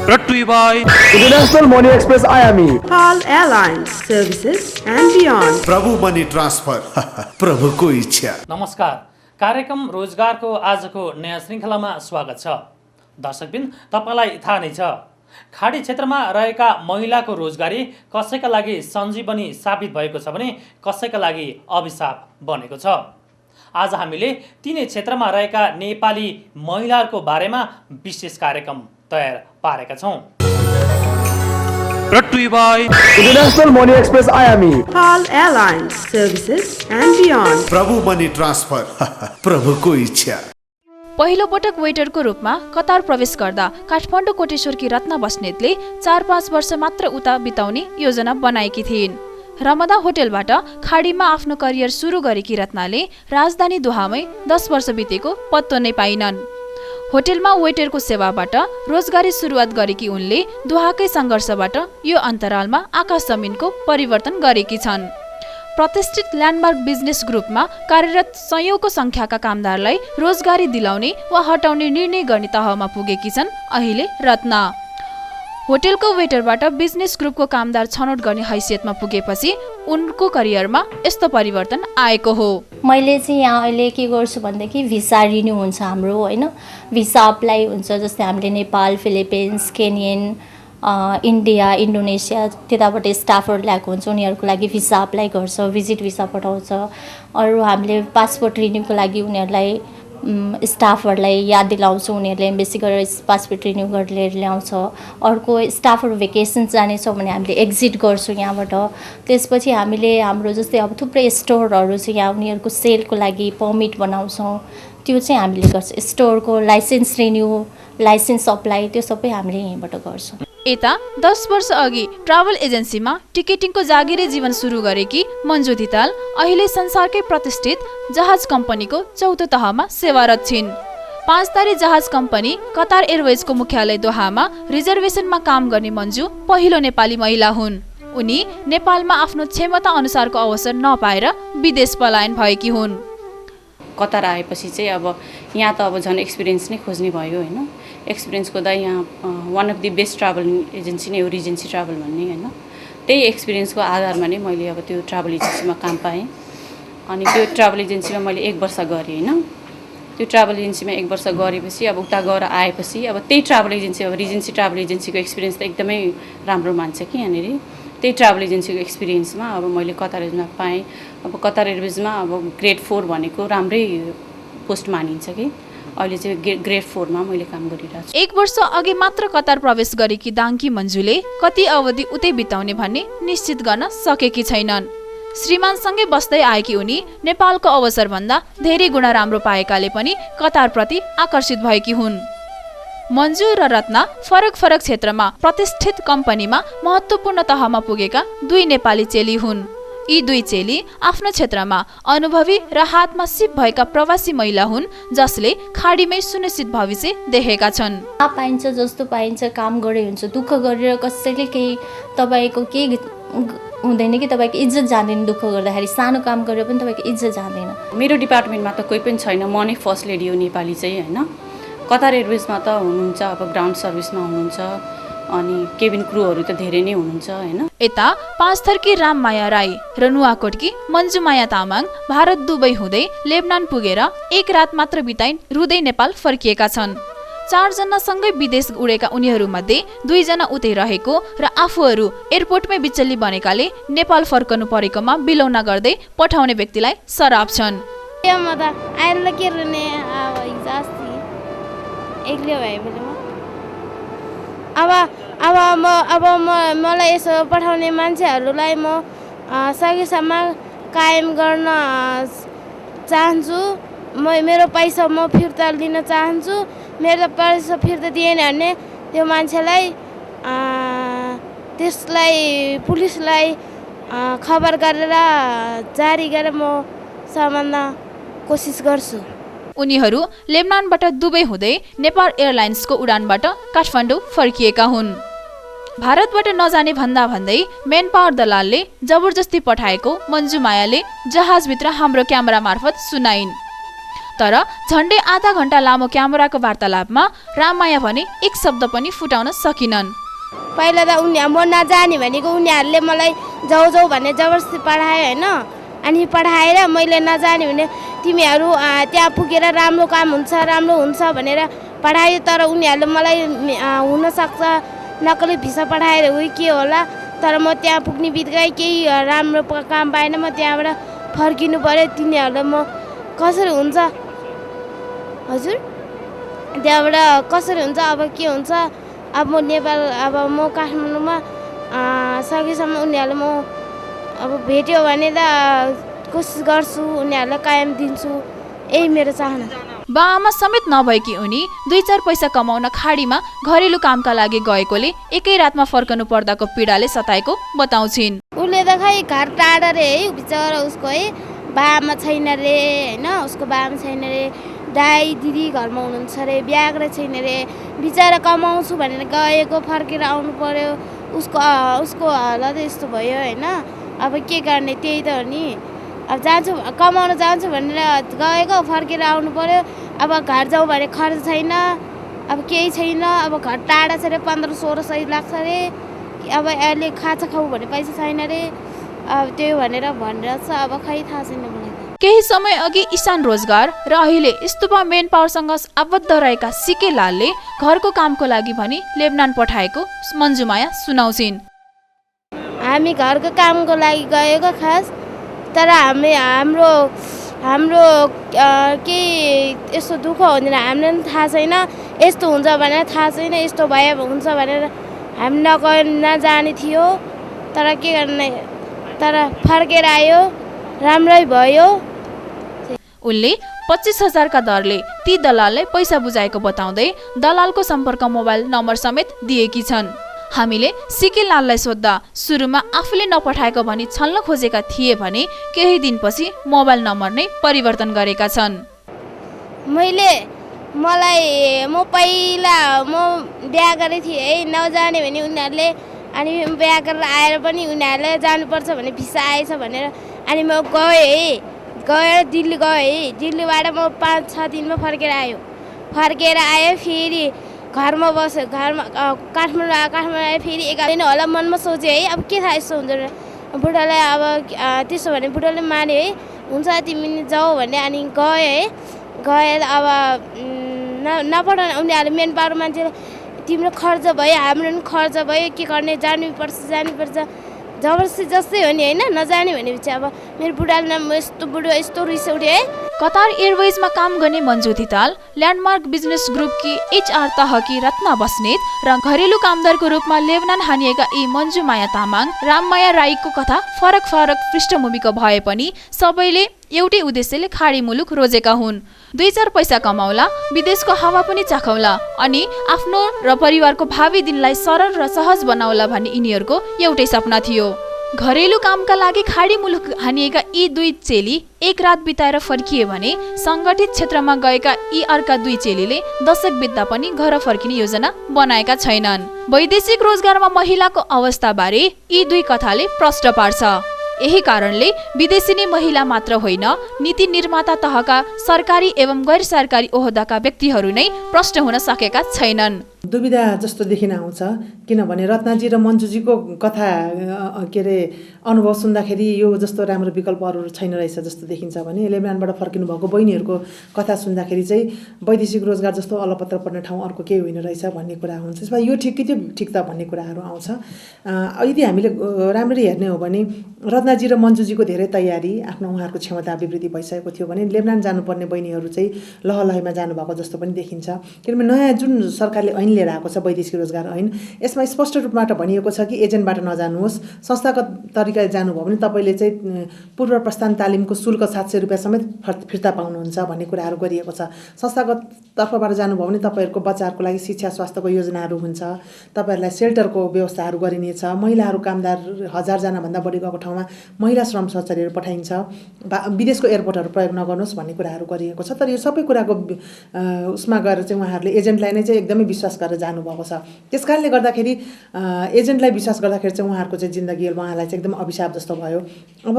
Brought to you by International Money Express IAME, All Airlines Services and beyond. प्रभु money transfer प्रभुको इच्छा। नमस्कार, कार्यक्रम रोजगारको आजको नयाँ श्रृङ्खलामा स्वागत छ। दर्शकबिन, तपाईलाई थाहा नै छ, खाडी क्षेत्रमा रहेका महिलाको रोजगारी कसैका लागि सञ्जीवनी साबित भएको छ भने कसैका लागि अभिशाप बनेको छ। आज हामीले तिनै क्षेत्रमा रहेका नेपाली महिलाहरूको बारेमा विशेष कार्यक्रम तयार पारेका छौं। Brought to you by International Money Express IAME, All Airlines Services and beyond. प्रभु मनी ट्रान्सफर प्रभुको इच्छा। पहिलो पटक वेटरको रूपमा कतार प्रवेश गर्दा काठमाडौँ कोटेश्वरकी रत्ना बस्नेतले 4-5 वर्ष मात्र उता बिताउने योजना बनाएकी थिइन्। रमदा होटेलबाट खाडीमा आफ्नो करियर सुरु गरेकी रत्नाले राजधानी दोहामै 10 वर्ष बितेको पत्तो नै पाइनन्। होटेलमा वेटरको सेवाबाट रोजगारी सुरुवात गरेकी उनले दोहाकै सङ्घर्षबाट यो अन्तरालमा आकाश जमिनको परिवर्तन गरेकी छन्। प्रतिष्ठित ल्यान्डमार्क बिजनेस ग्रुपमा कार्यरत सयौंको संख्याका कामदारलाई रोजगारी दिलाउने वा हटाउने निर्णय गर्ने तहमा पुगेकी छन् अहिले रत्ना। होटेलको वेटरबाट बिजनेस ग्रुपको कामदार छनौट गर्ने हैसियतमा पुगेपछि उनको करियरमा यस्तो परिवर्तन आएको हो। मैले चाहिँ यहाँ अहिले के गर्छु भन्दाखेरि भिसा रिन्यू हुन्छ हाम्रो, होइन, भिसा अप्लाई हुन्छ। जस्तै हामीले Nepal, Philippines, Kenyon, India, Indonesia त्यताबाट स्टाफहरू ल्याएको हुन्छ, उनीहरूको लागि भिसा अप्लाई गर्छ, भिजिट भिसा पठाउँछ। अरू हामीले पासपोर्ट रिन्यूको लागि उनीहरूलाई स्टाफहरूलाई याद दिलाउँछ, उनीहरूले एम्बेसी गरेर पासपोर्ट रिन्यू गरेर ल्याउँछ। अर्को स्टाफहरू भेकेसन जाने छ भने हामीले एक्जिट गर्छौँ यहाँबाट। त्यसपछि हामीले हाम्रो जस्तै अब थुप्रै स्टोरहरू छ यहाँ, उनीहरूको सेलको लागि पर्मिट बनाउँछौँ, त्यो चाहिँ हामीले गर्छ। स्टोरको लाइसेन्स रिन्यू, लाइसेन्स अप्लाई, त्यो सबै हामीले यहीँबाट गर्छौँ। यता 10 वर्ष अघि ट्राभल एजेन्सीमा टिकेटिङको जागिरे जीवन सुरु गरेकी मन्जु धिताल अहिले संसारकै प्रतिष्ठित जहाज कम्पनीको 4औं तहमा सेवारत छिन्। 5 तारे जहाज कम्पनी कतार एयरवेजको मुख्यालय दोहामा रिजर्भेसनमा काम गर्ने मन्जु पहिलो नेपाली महिला हुन्। उनी नेपालमा आफ्नो क्षमता अनुसारको अवसर नपाएर विदेश पलायन भएकी हुन्। कतार आएपछि चाहिँ अब यहाँ त अब झन् एक्सपिरियन्स नै खोज्ने भयो, होइन। एक्सपिरियन्स खोज्दा यहाँ one of the best travel agency नै हो रिजेन्सी ट्राभल भन्ने, होइन। त्यही एक्सपिरियन्सको आधारमा नै मैले अब त्यो ट्राभल एजेन्सीमा काम पाएँ। अनि त्यो ट्राभल एजेन्सीमा मैले 1 वर्ष गरेँ, होइन। त्यो ट्राभल एजेन्सीमा 1 वर्ष गरेपछि अब उता गएर आएपछि अब त्यही ट्राभल एजेन्सी, अब रिजेन्सी ट्राभल एजेन्सीको एक्सपिरियन्स त एकदमै राम्रो मान्छ कि यहाँनिर। त्यही ट्राभल एजेन्सीको एक्सपिरियन्समा अब मैले कतार एयरवेजमा पाएँ। अब कतार एयरवेजमा अब ग्रेड 4 भनेको राम्रै पोस्ट मानिन्छ कि अहिले चाहिँ ग्रेड 4 मा मैले काम गरिरहेको छु। 1 वर्ष अघि मात्र कतार प्रवेश गरेकी दाङकी मन्जुले कति अवधि उतै बिताउने भन्ने निश्चित गर्न सकेकी छैनन्। श्रीमानसँगै बस्दै आएकी उनी नेपालको अवसर भन्दा धेरै गुणा राम्रो पाएकाले पनि कतारप्रति आकर्षित भएकी हुन्। मन्जु र रत्ना फरक फरक क्षेत्रमा प्रतिष्ठित कम्पनीमा महत्त्वपूर्ण तहमा पुगेका 2 नेपाली चेली हुन्। यी 2 चेली आफ्नो क्षेत्रमा अनुभवी र हातमा सिप भएका प्रवासी महिला हुन्, जसले खाडीमै सुनिश्चित भविष्य देखेका छन्। पाइन्छ जस्तो पाइन्छ, काम गरे हुन्छ। दुःख गरेर कसैले केही तपाईँको केही हुँदैन कि तपाईँको इज्जत जाँदैन। दुःख गर्दाखेरि सानो काम गरेर पनि तपाईँको इज्जत जाँदैन। मेरो डिपार्टमेन्टमा त कोही पनि छैन, म नै फर्स्ट लेडी हो नेपाली चाहिँ, होइन। कतार एयरवेजमा त हुनुहुन्छ, अब ग्राउन्ड सर्भिसमा हुनुहुन्छ, अनि केबिन क्रूहरू त धेरै नै हुनुहुन्छ, होइन। यता 5 थरकी राममाया राई र नुवाकोटकी मन्जुमाया तामाङ भारत दुबई हुँदै लेबनान पुगेर 1 रात मात्र बिताइन् रुँदै नेपाल फर्किएका छन्। 4 जनासँगै विदेश उडेका उनीहरूमध्ये 2 जना उतै रहेको र आफूहरू एयरपोर्टमै बिचल्ली बनेकाले नेपाल फर्कनु परेकोमा बिलौना गर्दै पठाउने व्यक्तिलाई सराप छन्। अब मलाई यसो पठाउने मान्छेहरूलाई म सकेसम्म कायम गर्न चाहन्छु। मेरो पैसा म फिर्ता लिन चाहन्छु। मेरो पैसा फिर्ता दिएन भने त्यो मान्छेलाई त्यसलाई पुलिसलाई खबर गरेर जारी गरेर म सम्बन्ध कोसिस गर्छु। उनीहरू लेबनानबाट दुबई हुँदै नेपाल एयरलाइन्सको उडानबाट काठमाडौँ फर्किएका हुन्। भारतबाट नजाने भन्दा भन्दै मेन पावर दलालले जबरजस्ती पठाएको मन्जुमायाले जहाजभित्र हाम्रो क्यामेरा मार्फत सुनाइन्। तर झन्डै आधा घण्टा लामो क्यामेराको वार्तालापमा राममाया भने एक शब्द पनि फुटाउन सकिनन्। पहिला त म नजाने भनेको उनीहरूले मलाई जाऊ जाऊ भन्ने जबरजस्ती पढायो होइन। अनि पढाएर मैले नजाने भने तिमीहरू त्यहाँ पुगेर राम्रो काम हुन्छ राम्रो हुन्छ भनेर पढायो। तर उनीहरूले मलाई हुनसक्छ नक्कली भिसा पढाएर हो के होला। तर म त्यहाँ पुग्ने बित्तिकै केही राम्रो काम पाएन। म त्यहाँबाट फर्किनु पऱ्यो। तिनीहरूलाई म कसरी हुन्छ हजुर त्यहाँबाट कसरी हुन्छ अब के हुन्छ। अब म नेपाल अब म काठमाडौँमा सकेसम्म उनीहरूले म अब भेट्यो भने त कोसिस गर्छु उनीहरूलाई कायम दिन्छु। यही मेरो चाहना। बाआमा समेत नभएकी उनी 2-4 पैसा कमाउन खाडीमा घरेलु कामका लागि गएकोले एकै रातमा फर्कनु पर्दाको पीडाले सताएको बताउँछिन्। उसले त खै घर टाढा रे है बिचरा उसको है बाआमा छैन रे होइन। उसको बाआमा छैन रे दाई दिदी घरमा हुनुहुन्छ अरे बिहा गरेर छैन रे बिचरा कमाउँछु भनेर गएको फर्केर आउनु पर्यो। उसको हालत यस्तो भयो होइन। अब के गर्ने त्यही त हो नि। अब जान्छु कमाउन जान्छु भनेर गएको फर्केर आउनु पर्यो। अब घर जाउँ भने खर्च छैन अब केही छैन। अब घर टाढा छ अरे 1500-16 सय लाग्छ अरे। अब अहिले खाजा खाऊ भने पैसा छैन अरे। अब त्यो भनेर भनिरहेछ। अब खै थाहा छैन मलाई। केही समय अघि इसान रोजगार र अहिले स्तुपा मेन पावरसँग आबद्ध रहेका सिके लालले घरको कामको लागि भनी लेबनान पठाएको मन्जुमाया सुनाउँछिन्। हामी घरको कामको लागि गएको खास। तर हाम्रो केही यस्तो दुःख हुँदैन हामीलाई पनि थाहा छैन। यस्तो हुन्छ भनेर थाहा छैन। यस्तो भयो हुन्छ भनेर हामी नजाने थियो। तर के गर्ने तर फर्केर आयो राम्रै भयो। उनले 25,000 का दरले ती दलाललाई पैसा बुझाएको बताउँदै दलालको सम्पर्क मोबाइल नम्बर समेत दिएकी छन्। हामीले सिके लाललाई सोद्धा सुरुमा आफूले नपठाएको भनी छल्न खोजेका थिए भने केही दिनपछि मोबाइल नम्बर नै परिवर्तन गरेका छन्। म पहिला म बिहा गरेको थिएँ है नजाने भने उनीहरूले। अनि बिहा गरेर आएर पनि उनीहरूले जानुपर्छ भने भिसा आएछ भनेर अनि म गएर दिल्ली गएँ है। दिल्लीबाट म 5-6 दिनमा फर्केर आयो फेरि घरमा बस्यो। घरमा काठमाडौँ आयो फेरि 11 दिन होला। मनमा सोचेँ है अब के थाहा यस्तो हुन्छ बुढालाई। अब त्यसो भने बुढाले मान्यो है हुन्छ तिमी जाऊ भने। अनि गएर अब नपठाउनु उनीहरूले मेन पावर मान्छेले तिम्रो खर्च भयो हाम्रो पनि खर्च भयो के गर्ने जानुपर्छ जबरजस्ती जस्तै हो नि होइन। नजाने भनेपछि अब मेरो बुढाले यस्तो रिस उठ्यो है। कतार एयरवेजमा काम गर्ने मन्जु धिताल ल्यान्डमार्क बिजनेस ग्रुपकी HR तहकी रत्न बस्नेत र घरेलु कामदारको रूपमा लेबनान हानिएका यी मन्जुमाया तामाङ राममाया राईको कथा फरक पृष्ठभूमिको भए पनि सबैले एउटै उद्देश्यले खाडी मुलुक रोजेका हुन्। 2-4 पैसा कमाउला विदेशको हावा पनि चाखौला अनि आफ्नो र परिवारको भावी दिनलाई सरल र सहज बनाउला भन्ने यिनीहरूको एउटै सपना थियो। घरेलु कामका लागि खाडी मुलुक हानिएका यी 2 चेली एक रात बिताएर फर्किए भने संगठित क्षेत्रमा गएका यी अर्का 2 चेलीले दशक बित्दा पनि घर फर्किने योजना बनाएका छैनन्। वैदेशिक रोजगारमा महिलाको अवस्थाबारे यी 2 कथाले प्रश्न पार्छ। यही कारणले विदेशी महिला मात्र होइन नीति निर्माता तहका सरकारी एवं गैर सरकारी ओहदाका व्यक्तिहरू नै प्रश्न हुन सकेका छैनन्। दुविधा जस्तो देखिन आउँछ किनभने रत्नाजी र मन्जुजीको कथा के अरे अनुभव सुन्दाखेरि यो जस्तो राम्रो विकल्पहरू छैन रहेछ जस्तो देखिन्छ भने लेबनानबाट फर्किनु भएको बहिनीहरूको कथा सुन्दाखेरि चाहिँ वैदेशिक रोजगार जस्तो अलपत्र पर्ने ठाउँ अर्को केही होइन रहेछ भन्ने कुरा हुन्छ। त्यसमा यो ठिक कि त्यो ठिक त भन्ने कुराहरू आउँछ। यदि हामीले राम्ररी हेर्ने हो भने रत्नाजी र मन्जुजीको धेरै तयारी आफ्नो उहाँहरूको क्षमता अभिवृद्धि भइसकेको थियो भने लेबनान जानुपर्ने बहिनीहरू चाहिँ लहलहैमा जानुभएको जस्तो पनि देखिन्छ। किनभने नयाँ जुन सरकारले ऐन लिएर आएको छ वैदेशिक रोजगार ऐन यसमा स्पष्ट रूपबाट भनिएको छ कि एजेन्टबाट नजानुहोस् संस्थागत तरिकाले जानुभयो भने तपाईँले चाहिँ पूर्व प्रस्थान तालिमको शुल्क 700 रुपियाँ समेत फिर्ता पाउनुहुन्छ भन्ने कुराहरू गरिएको छ। संस्थागत तर्फबाट जानुभयो भने तपाईँहरूको बच्चाहरूको लागि शिक्षा स्वास्थ्यको योजनाहरू हुन्छ। तपाईँहरूलाई सेल्टरको व्यवस्थाहरू गरिनेछ। महिलाहरू कामदार 1000 जनाभन्दा बढी गएको ठाउँमा महिला श्रम सहचरीहरू पठाइन्छ। विदेशको एयरपोर्टहरू प्रयोग नगर्नुहोस् भन्ने कुराहरू गरिएको छ। तर यो सबै कुराको उसमा गएर चाहिँ उहाँहरूले एजेन्टलाई नै चाहिँ एकदमै विश्वास गरेर जानुभएको छ। त्यसकारणले गर्दाखेरि एजेन्टलाई विश्वास गर्दाखेरि चाहिँ उहाँहरूको चाहिँ जिन्दगी उहाँलाई चाहिँ एकदम अभिशाप जस्तो भयो। अब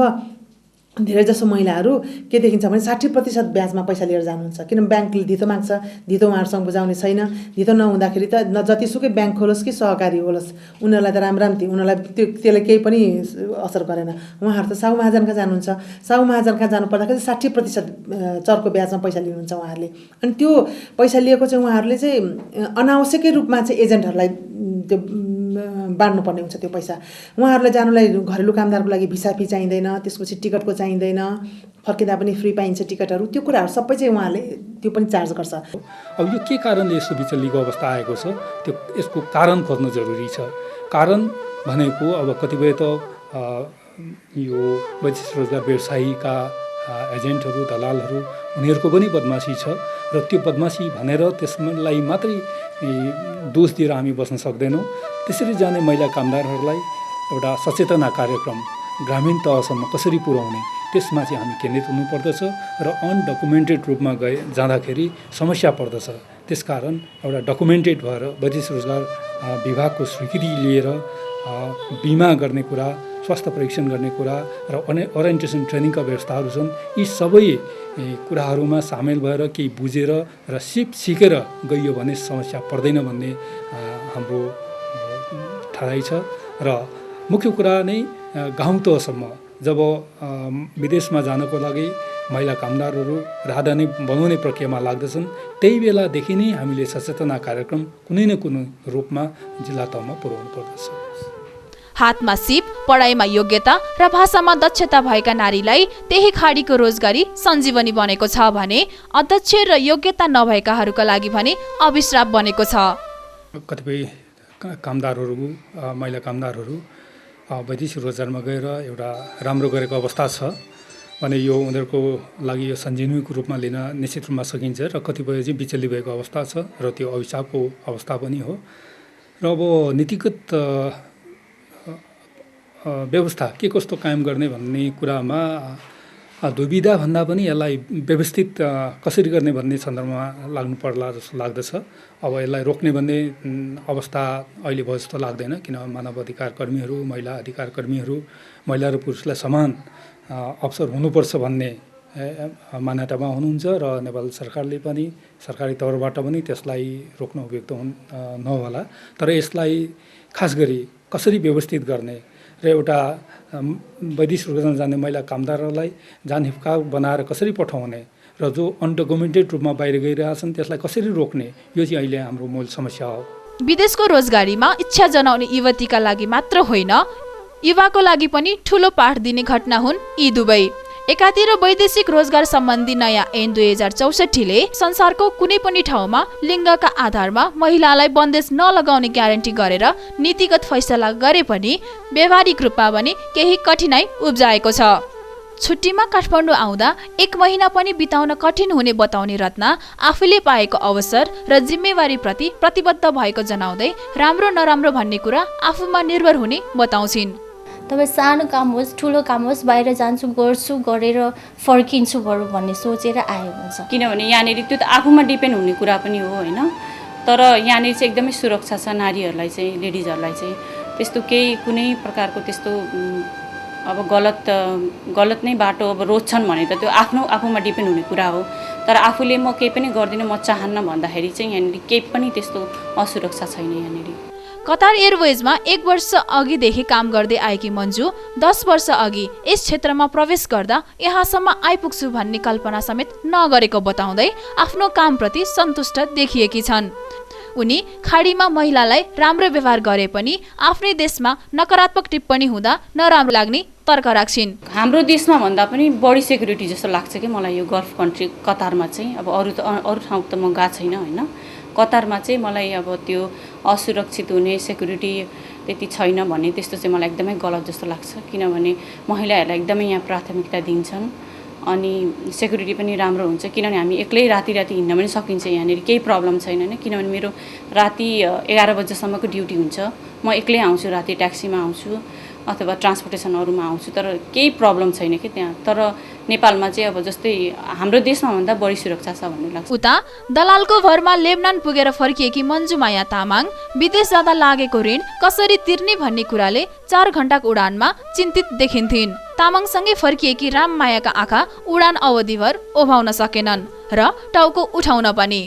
धेरैजसो महिलाहरू के देखिन्छ भने 60% ब्याजमा पैसा लिएर जानुहुन्छ, किन ब्याङ्कले धितो माग्छ, धितो उहाँहरूसँग बुझाउने छैन। धितो नहुँदाखेरि त जतिसुकै ब्याङ्क खोलोस् कि सहकारी होलोस्, उनीहरूलाई त राम्राम्ती, उनीहरूलाई त्यसले केही पनि असर गरेन। उहाँहरू त साहु महाजनका जानुहुन्छ, साहु महाजनका जानुपर्दाखेरि 60% चर्को ब्याजमा पैसा लिनुहुन्छ उहाँहरूले। अनि त्यो पैसा लिएको चाहिँ उहाँहरूले चाहिँ अनावश्यकै रूपमा चाहिँ एजेन्टहरूलाई त्यो बाँड्नुपर्ने हुन्छ त्यो पैसा। उहाँहरूलाई जानुलाई घरेलु कामदारको लागि भिसा फी चाहिँदैन, त्यसपछि टिकटको चाहिँदैन, फर्किँदा पनि फ्री पाइन्छ टिकटहरू, त्यो कुराहरू सबै चाहिँ उहाँहरूले त्यो पनि चार्ज गर्छ। अब यो के कारणले यस्तो विचल्लीको अवस्था आएको छ, त्यो यसको कारण खोज्न जरुरी छ। कारण भनेको अब कतिपय त यो वैदेशिक रोजगार व्यवसायीका एजेन्टहरू, दलालहरू, उनीहरूको पनि बदमासी छ र त्यो बदमासी भनेर त्यसलाई मात्रै दोष दिएर हामी बस्न सक्दैनौँ। त्यसरी जाने महिला कामदारहरूलाई एउटा सचेतना कार्यक्रम ग्रामीण तहसम्म कसरी पुर्याउने, त्यसमा चाहिँ हामी केन्द्रित हुनुपर्दछ र अनडकुमेन्टेड रूपमा जाँदाखेरि समस्या पर्दछ। त्यसकारण एउटा डकुमेन्टेड भएर वैदेशिक रोजगार विभागको स्वीकृति लिएर बिमा गर्ने कुरा, स्वास्थ्य परीक्षण गर्ने कुरा र ओरिएन्टेसन ट्रेनिङका व्यवस्थाहरू छन्। यी सबै कुराहरूमा सामेल भएर केही बुझेर र सिकेर गइयो भने समस्या पर्दैन भन्ने हाम्रो ठराइ छ। र मुख्य कुरा नै गाउँ तहसम्म जब विदेशमा जानको लागि महिला कामदारहरू राहदानी बनाउने प्रक्रियामा लाग्दछन्, त्यही बेलादेखि नै हामीले सचेतना कार्यक्रम कुनै न कुनै रूपमा जिल्ला तहमा पुर्याउनु पर्दछ। हातमा सिप, पढाइमा योग्यता र भाषामा दक्षता भएका नारीलाई त्यही खाडीको रोजगारी सञ्जीवनी बनेको छ भने अध्यक्ष र योग्यता नभएकाहरूका लागि भने अभिश्राप बनेको छ। कतिपय कामदारहरू, महिला कामदारहरू वैदेशिक रोजगारमा गएर एउटा राम्रो गरेको अवस्था छ भने यो उनीहरूको लागि यो सञ्जीवनीको रूपमा लिन निश्चित रूपमा सकिन्छ र कतिपय चाहिँ विचल्ली भएको अवस्था छ र त्यो अभिशापको अवस्था पनि हो। र अब नीतिगत व्यवस्था के कस्तो कायम गर्ने भन्ने कुरामा दुविधा भन्दा पनि यसलाई व्यवस्थित कसरी गर्ने भन्ने सन्दर्भमा लाग्नु पर्ला जस्तो लाग्दछ। अब यसलाई रोक्ने भन्ने अवस्था अहिले भयो जस्तो लाग्दैन, किन मानव अधिकार कर्मीहरू, महिला अधिकार कर्मीहरू, महिला र पुरुषलाई समान अवसर हुनुपर्छ भन्ने मान्यतामा हुनुहुन्छ र नेपाल सरकारले पनि सरकारी तौरबाट पनि त्यसलाई रोक्न उपयुक्त नहोला। तर यसलाई खास गरी कसरी व्यवस्थित गर्ने र एउटा वैदेशिक रोजगारमा जाने महिला कामदारहरूलाई जानहिफका बनाएर कसरी पठाउने र जो अनडकुमेन्टेड रूपमा बाहिर गइरहेछन् त्यसलाई कसरी रोक्ने, यो चाहिँ अहिले हाम्रो मूल समस्या हो। विदेशको रोजगारीमा इच्छा जनाउने युवतीका लागि मात्र होइन, युवाको लागि पनि ठूलो पाठ दिने घटना हुन् यी दुवै। एकातिर वैदेशिक रोजगार सम्बन्धी नयाँ ऐन 2064ले संसारको कुनै पनि ठाउँमा लिङ्गका आधारमा महिलालाई बन्देज नलगाउने ग्यारेन्टी गरेर नीतिगत फैसला गरे पनि व्यावहारिक रूपमा पनि केही कठिनाई उब्जाएको छ। छुट्टीमा काठमाडौँ आउँदा 1 महिना पनि बिताउन कठिन हुने बताउने रत्ना आफूले पाएको अवसर र जिम्मेवारीप्रति प्रतिबद्ध भएको जनाउँदै राम्रो नराम्रो भन्ने कुरा आफूमा निर्भर हुने बताउँछिन्। तपाईँ सानो काम होस् ठुलो काम होस् बाहिर जान्छु गर्छु गरेर फर्किन्छु बरु भन्ने सोचेर आएको हुन्छ। किनभने यहाँनिर त्यो त आफूमा डिपेन्ड हुने कुरा पनि हो होइन, तर यहाँनिर चाहिँ एकदमै सुरक्षा छ नारीहरूलाई चाहिँ, लेडिजहरूलाई चाहिँ त्यस्तो केही कुनै प्रकारको त्यस्तो अब गलत नै बाटो अब रोज्छन् भने त त्यो आफूमा डिपेन्ड हुने कुरा हो। तर आफूले म केही पनि गर्दिनँ, म चाहन्न भन्दाखेरि चाहिँ यहाँनिर केही पनि त्यस्तो असुरक्षा छैन। यहाँनिर कतार एयरवेजमा 1 वर्ष अघिदेखि काम गर्दै आएकी मन्जु 10 वर्ष अघि यस क्षेत्रमा प्रवेश गर्दा यहाँसम्म आइपुग्छु भन्ने कल्पना समेत नगरेको बताउँदै आफ्नो कामप्रति सन्तुष्ट देखिएकी छन्। उनी खाडीमा महिलालाई राम्रो व्यवहार गरे पनि आफ्नै देशमा नकारात्मक टिप्पणी हुँदा नराम्रो लाग्ने तर्क राख्छिन्। हाम्रो देशमा भन्दा पनि बढी सेक्युरिटी जस्तो लाग्छ कि मलाई यो गल्फ कन्ट्री कतारमा चाहिँ। अब अरू ठाउँ त म गएको छैन होइन, कतारमा चाहिँ मलाई अब त्यो असुरक्षित हुने सेक्युरिटी त्यति छैन भन्ने त्यस्तो चाहिँ मलाई एकदमै गलत जस्तो लाग्छ। किनभने महिलाहरूलाई एकदमै यहाँ प्राथमिकता दिन्छन् अनि सेक्युरिटी पनि राम्रो हुन्छ, किनभने हामी एक्लै राति हिँड्न पनि सकिन्छ, यहाँनिर केही प्रब्लम छैन होइन। किनभने मेरो राति 11 बजेसम्मको ड्युटी हुन्छ, म एक्लै आउँछु, राति ट्याक्सीमा आउँछु अथवा ट्रान्सपोर्टेसनहरूमा आउँछु, तर केही प्रब्लम छैन कि त्यहाँ। तर नेपालमा चाहिँ अब जस्तै हाम्रो देशमा भन्दा बढी सुरक्षा छ भन्ने लाग्छ। उता दलालको भरमा लेबनान पुगेर फर्किएकी मन्जुमाया तामाङ विदेश जाँदा लागेको ऋण कसरी तिर्ने भन्ने कुराले 4 घण्टाको उडानमा चिन्तित देखिन्थिन्। तामाङसँगै फर्किएकी राममायाका आँखा उडान अवधिभर ओभाउन सकेनन् र टाउको उठाउन पनि।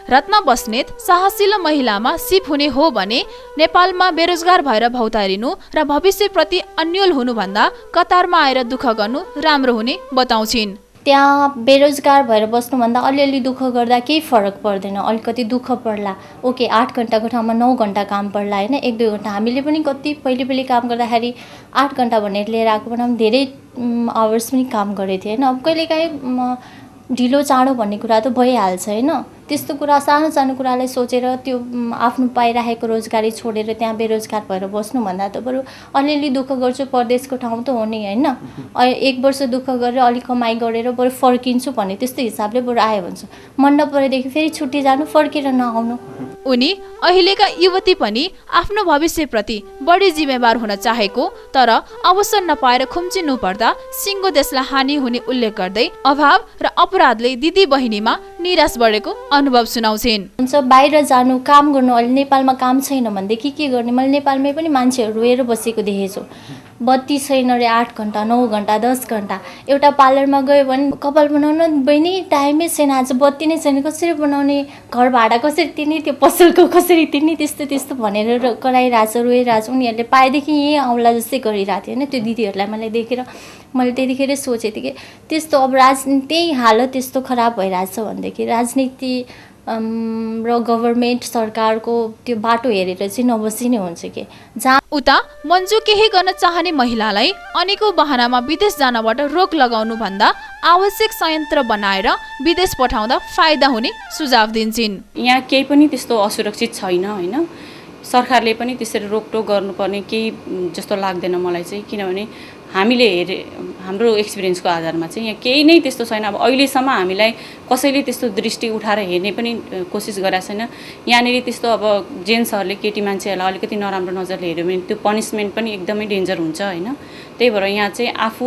रत्न बस्नेत साहसिलो महिलामा सिप हुने हो भने नेपालमा बेरोजगार भएर भौतारिनु र भविष्यप्रति अन्यल हुनुभन्दा कतारमा आएर दुःख गर्नु राम्रो हुने बताउँछिन्। त्यहाँ बेरोजगार भएर बस्नुभन्दा अलिअलि दुःख गर्दा केही फरक पर्दैन। अलिकति दुःख पर्ला, ओके 8 घन्टाको ठाउँमा 9 घन्टा काम पर्ला होइन, 1-2 घन्टा। हामीले पनि कति पहिले काम गर्दाखेरि 8 घन्टा भनेर लिएर आएको बेलामा धेरै आवर्स पनि काम गरेको थिएँ होइन। अब कहिलेकाहीँ ढिलो चाँडो भन्ने कुरा त भइहाल्छ होइन। त्यस्तो कुरा सानो सानो कुरालाई सोचेर त्यो आफ्नो पाइरहेको रोजगारी छोडेर त्यहाँ बेरोजगार भएर बस्नुभन्दा त बरु अलिअलि दुःख गर्छु, परदेशको ठाउँ त हो नि होइन। 1 वर्ष दुःख गरेर अलिक कमाइ गरेर बरु फर्किन्छु भन्ने त्यस्तो हिसाबले बरु आयो भन्छ। मन नपरेदेखि फेरि छुट्टी जानु, फर्केर नआउनु। उनी अहिलेका युवती पनि आफ्नो भविष्यप्रति बढी जिम्मेवार हुन चाहेको तर अवसर नपाएर खुम्चिनु पर्दा सिङ्गो देशलाई हानि हुने उल्लेख गर्दै अभाव र अपराधले दिदी बहिनीमा निराश बढेको अनुभव सुनाउँछिन्। हुन्छ बाहिर जानु, काम गर्नु, अहिले नेपालमा काम छैन भनेदेखि के गर्ने? मैले नेपालमै पनि मान्छेहरू रोएर बसेको देखेछु। बत्ती छैन रे 8 घन्टा 9 घन्टा 10 घन्टा। एउटा पार्लरमा गयो भने कपाल बनाउन बहिनी टाइमै छैन, आज बत्ती नै छैन, कसरी बनाउने, घर भाडा कसरी तिर्ने, त्यो पसलको कसरी तिर्ने, त्यस्तो भनेर कराइरहेछ, रोइरहेछ। उनीहरूले पाएदेखि यहीँ आउला जस्तै गरिरहेको थियो होइन। त्यो दिदीहरूलाई मैले देखेर मैले त्यतिखेरै सोचेको थिएँ कि त्यस्तो अब त्यही हालत त्यस्तो खराब भइरहेछ भनेदेखि राजनीति र गभर्मेन्ट सरकारको त्यो बाटो हेरेर चाहिँ नबसी नै हुन्छ कि। जहाँ उता मन्जु केही गर्न चाहने महिलालाई अनेकौं बहानामा विदेश जानबाट रोक लगाउनु भन्दा आवश्यक संयन्त्र बनाएर विदेश पठाउँदा फाइदा हुने सुझाव दिन्छिन्। यहाँ केही पनि त्यस्तो असुरक्षित छैन होइन। सरकारले पनि त्यसरी रोकटोक गर्नुपर्ने केही जस्तो लाग्दैन मलाई चाहिँ, किनभने हामीले हाम्रो एक्सपिरियन्सको आधारमा चाहिँ यहाँ केही नै त्यस्तो छैन। अब अहिलेसम्म हामीलाई कसैले त्यस्तो दृष्टि उठाएर हेर्ने पनि कोसिस गरेको छैन। यहाँनिर त्यस्तो अब जेन्ट्सहरूले केटी मान्छेहरूलाई अलिकति नराम्रो नजरले हेऱ्यो भने त्यो पनिसमेन्ट पनि एकदमै डेन्जर हुन्छ होइन। त्यही भएर यहाँ चाहिँ आफू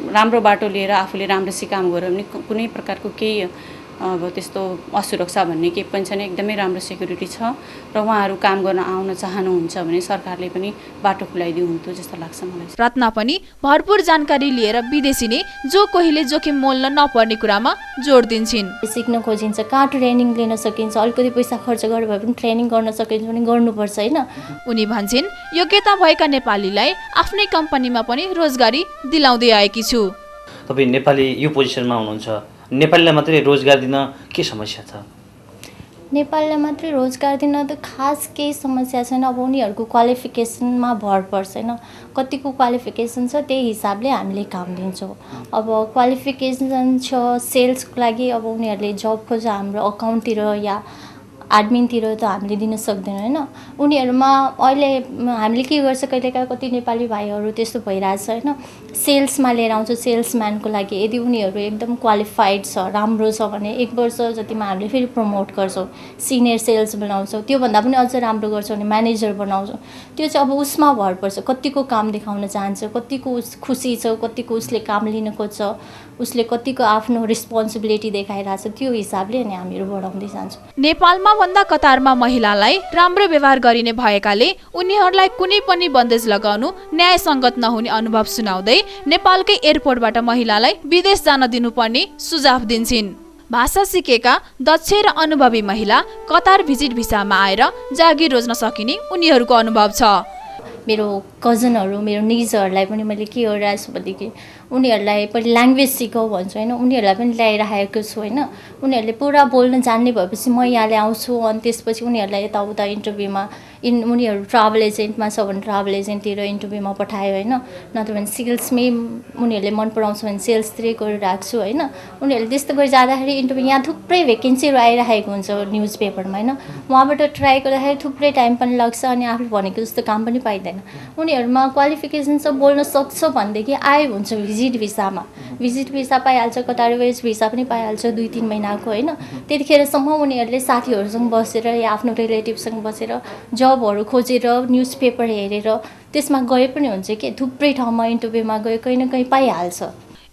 राम्रो बाटो लिएर आफूले राम्रोसी काम गर्यो भने कुनै प्रकारको केही अब त्यस्तो असुरक्षा भन्ने केही पनि छैन। एकदमै राम्रो सेक्युरिटी छ र उहाँहरू काम गर्न आउन चाहनुहुन्छ भने सरकारले पनि बाटो खुलाइदिनु हुन्थ्यो जस्तो लाग्छ मलाई। रत्ना पनि भरपूर जानकारी लिएर विदेशी नै जो कोहीले जोखिम मोल्न नपर्ने कुरामा जोड दिन्छिन्। सिक्न खोजिन्छ, कहाँ ट्रेनिङ लिन सकिन्छ, अलिकति पैसा खर्च गरेर भए पनि ट्रेनिङ गर्न सकिन्छ भने गर्नुपर्छ होइन। उनी भन्छन् योग्यता भएका नेपालीलाई आफ्नै कम्पनीमा पनि रोजगारी दिलाउँदै आएकी छु। तपाईँ नेपाली यो पोजिसनमा हुनुहुन्छ, नेपालीलाई मात्रै रोजगार दिन के समस्या छ? नेपाललाई मात्रै रोजगार दिन त खास केही समस्या छैन। अब उनीहरूको क्वालिफिकेसनमा भर पर्छ होइन। कतिको क्वालिफिकेसन छ त्यही हिसाबले हामीले काम दिन्छौँ। अब क्वालिफिकेसन छ सेल्सको लागि, अब उनीहरूले जब खोज्छ हाम्रो अकाउन्टतिर या एडमिनतिर त हामीले दिन सक्दैनौँ होइन। उनीहरूमा अहिले हामीले के गर्छ कहिलेकाहीँ कति नेपाली भाइहरू त्यस्तो भइरहेछ होइन। सेल्समा लिएर आउँछ सेल्सम्यानको लागि, यदि उनीहरू एकदम क्वालिफाइड छ, राम्रो छ भने 1 वर्ष जतिमा हामीले फेरि प्रमोट गर्छौँ, सिनियर सेल्स बनाउँछौँ। त्योभन्दा पनि अझ राम्रो गर्छौँ भने म्यानेजर बनाउँछौँ। त्यो चाहिँ अब उसमा भर पर्छ, कतिको काम देखाउन चाहन्छ, कतिको खुसी छ, कतिको उसले काम लिन खोज्छ, उसले कतिको आफ्नो रिस्पोन्सिबिलिटी देखाइरहेछ, त्यो हिसाबले अनि हामीहरू बढाउँदै जान्छौँ। नेपालमा भन्दा कतारमा महिलालाई राम्रो व्यवहार गरिने भएकाले उनीहरूलाई कुनै पनि बन्देज लगाउनु न्यायसङ्गत नहुने अनुभव सुनाउँदै नेपालकै एयरपोर्टबाट महिलालाई विदेश जान दिनुपर्ने सुझाव दिन्छिन्। भाषा सिकेका दक्ष र अनुभवी महिला कतार भिजिट भिसामा आएर जागिर रोज्न सकिने उनीहरूको अनुभव छ। मेरो कजनहरू, मेरो निजहरूलाई पनि मैले के गरिरहेको छु भनेदेखि उनीहरूलाई पनि ल्याङ्ग्वेज सिकाऊ भन्छु होइन। उनीहरूलाई पनि ल्याइरहेको छु होइन। उनीहरूले पुरा बोल्न जान्ने भएपछि म यहाँ ल्याउँछु अनि त्यसपछि उनीहरूलाई यताउता इन्टरभ्यूमा उनीहरू ट्राभल एजेन्टमा छ भने ट्राभल एजेन्टतिर इन्टरभ्यूमा पठायो होइन। नत्र भने सेल्समै उनीहरूले मन पराउँछ भने सेल्सतिरै गरिरहेको छु होइन। उनीहरूले त्यस्तो गरी जाँदाखेरि इन्टरभ्यू यहाँ थुप्रै भेकेन्सीहरू आइरहेको हुन्छ न्युज पेपरमा होइन। उहाँबाट ट्राई गर्दाखेरि थुप्रै टाइम पनि लाग्छ अनि आफूले भनेको जस्तो काम पनि पाइँदैन। उनीहरूमा क्वालिफिकेसन छ, बोल्न सक्छ भनेदेखि आयो हुन्छ भिजिट भिसामा। भिजिट भिसा पाइहाल्छ, कतार वेज भिसा पनि पाइहाल्छ 2-3 महिनाको होइन। त्यतिखेरसम्म उनीहरूले साथीहरूसँग बसेर या आफ्नो रिलेटिभसँग बसेर जबहरू खोजेर न्युज पेपर हेरेर त्यसमा गए पनि हुन्छ कि थुप्रै ठाउँमा इन्टरभ्यूमा गयो कहीँ न कहीँ पाइहाल्छ।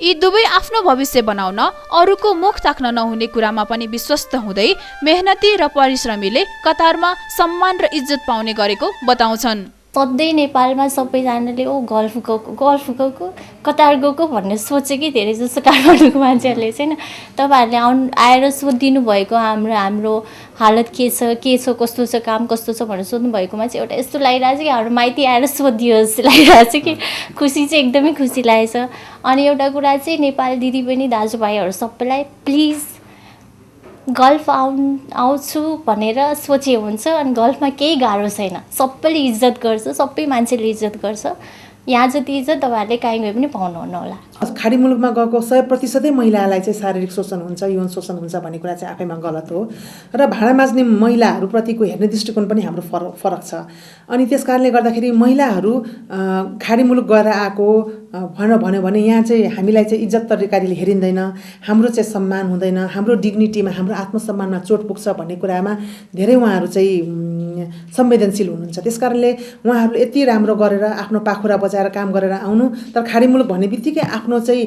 यी दुवै आफ्नो भविष्य बनाउन अरूको मुख ताक्न नहुने कुरामा पनि विश्वस्त हुँदै मेहनती र परिश्रमीले कतारमा सम्मान र इज्जत पाउने गरेको बताउँछन्। सधैँ नेपालमा सबैजनाले गल्फ गएको कतार गएको भन्ने सोचे कि धेरै जस्तो काठमाडौँको मान्छेहरूले चाहिँ तपाईँहरूले आएर सोधिदिनु भएको हाम्रो हालत के छ कस्तो छ काम कस्तो छ भनेर सोध्नु भएकोमा चाहिँ एउटा यस्तो लागिरहेको छ कि हाम्रो माइती आएर सोधियो जस्तो लागिरहेको छ कि खुसी चाहिँ एकदमै खुसी लागेछ। अनि एउटा कुरा चाहिँ नेपाल दिदीबहिनी दाजुभाइहरू सबैलाई प्लिज गल्फ आउँछु भनेर सोचे हुन्छ अनि गल्फमा केही गाह्रो छैन, सबैले इज्जत गर्छ, सबै मान्छेले इज्जत गर्छ। यहाँ जति इज्जत तपाईँहरूले कहीँ गए पनि पाउनुहुन्न होला। खाडी मुलुकमा गएको 100% महिलालाई चाहिँ शारीरिक शोषण हुन्छ, यौन शोषण हुन्छ भन्ने कुरा चाहिँ आफैमा गलत हो र भाँडा माझ्ने महिलाहरूप्रतिको हेर्ने दृष्टिकोण पनि हाम्रो फरक छ। अनि त्यस कारणले गर्दाखेरि महिलाहरू खाडी मुलुक गएर आएको भनेर भन्यो भने यहाँ चाहिँ हामीलाई चाहिँ इज्जत तरिकाले हेरिँदैन, हाम्रो चाहिँ सम्मान हुँदैन, हाम्रो डिग्निटीमा हाम्रो आत्मसम्मानमा चोट पुग्छ भन्ने कुरामा धेरै उहाँहरू चाहिँ संवेदनशील हुनुहुन्छ। त्यस कारणले उहाँहरूले यति राम्रो गरेर आफ्नो पाखुरा बजाएर काम गरेर आउनु, तर खाडी मुलुक भन्ने बित्तिकै आफ्नो चाहिँ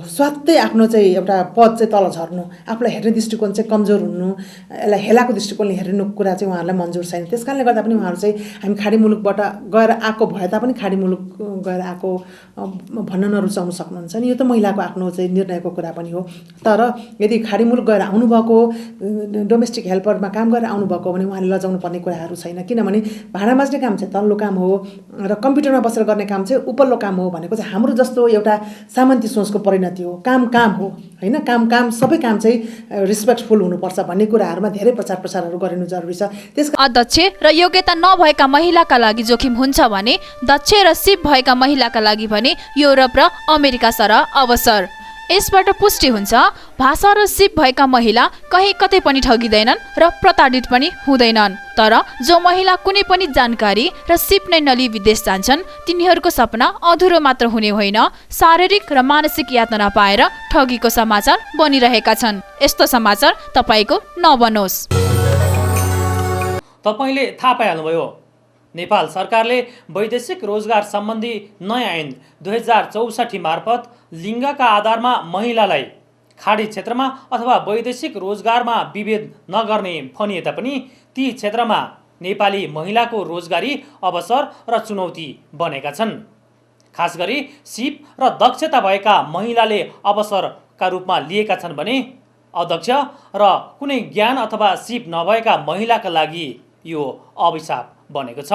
स्वात्तै आफ्नो चाहिँ एउटा पद चाहिँ तल झर्नु, आफूलाई हेर्ने दृष्टिकोण चाहिँ कमजोर हुनु, यसलाई हेलाको दृष्टिकोणले हेर्नु कुरा चाहिँ उहाँहरूलाई मन्जुर छैन। त्यस कारणले गर्दा पनि उहाँहरू चाहिँ हामी खाडी मुलुकबाट गएर आएको भए तापनि खाडी मुलुक गएर आएको भन्न नरुचाउन सक्नुहुन्छ नि, यो त महिलाको आफ्नो चाहिँ निर्णयको कुरा पनि हो। तर यदि खाडी मुलुक गएर आउनुभएको डोमेस्टिक हेल्परमा काम गरेर आउनुभएको भने उहाँले लजाउनु पर्ने कुराहरू छैन, किनभने भाँडा माझ्ने काम चाहिँ तल्लो काम हो र कम्प्युटरमा बसेर गर्ने काम चाहिँ उपल्लो काम हो भनेको चाहिँ हाम्रो जस्तो एउटा सामन्ती सोचको परिणति हो। काम हो होइन, काम सबै काम चाहिँ रिस्पेक्टफुल हुनुपर्छ भन्ने कुराहरूमा धेरै प्रचार प्रसारहरू गरिनु जरुरी छ। त्यस अध्यक्ष र योग्यता नभएका महिलाका लागि जोखिम हुन्छ भने दक्ष र सिप भएका महिलाका लागि भने युरोप र अमेरिका सरह अवसर। यसबाट पुष्टि हुन्छ भाषा र सिप भएका महिला कहीँ कतै पनि ठगिँदैनन् र प्रताडित पनि हुँदैनन्। तर जो महिला कुनै पनि जानकारी र सिप नै नलिई विदेश जान्छन् तिनीहरूको सपना अधुरो मात्र हुने होइन, शारीरिक र मानसिक यातना पाएर ठगीको समाचार बनिरहेका छन्। यस्तो समाचार तपाईको नबनोस्। तपाईले थाहा पाइहाल्नुभयो, नेपाल सरकारले वैदेशिक रोजगार सम्बन्धी नयाँ ऐन 2064 मार्फत लिङ्गका आधारमा महिलालाई खाडी क्षेत्रमा अथवा वैदेशिक रोजगारमा विभेद नगर्ने भनिए तापनि ती क्षेत्रमा नेपाली महिलाको रोजगारी अवसर र चुनौती बनेका छन्। खास गरी सिप र दक्षता भएका महिलाले अवसरका रूपमा लिएका छन् भने अध्यक्ष र कुनै ज्ञान अथवा सिप नभएका महिलाका लागि यो अभिशाप बनेको छ।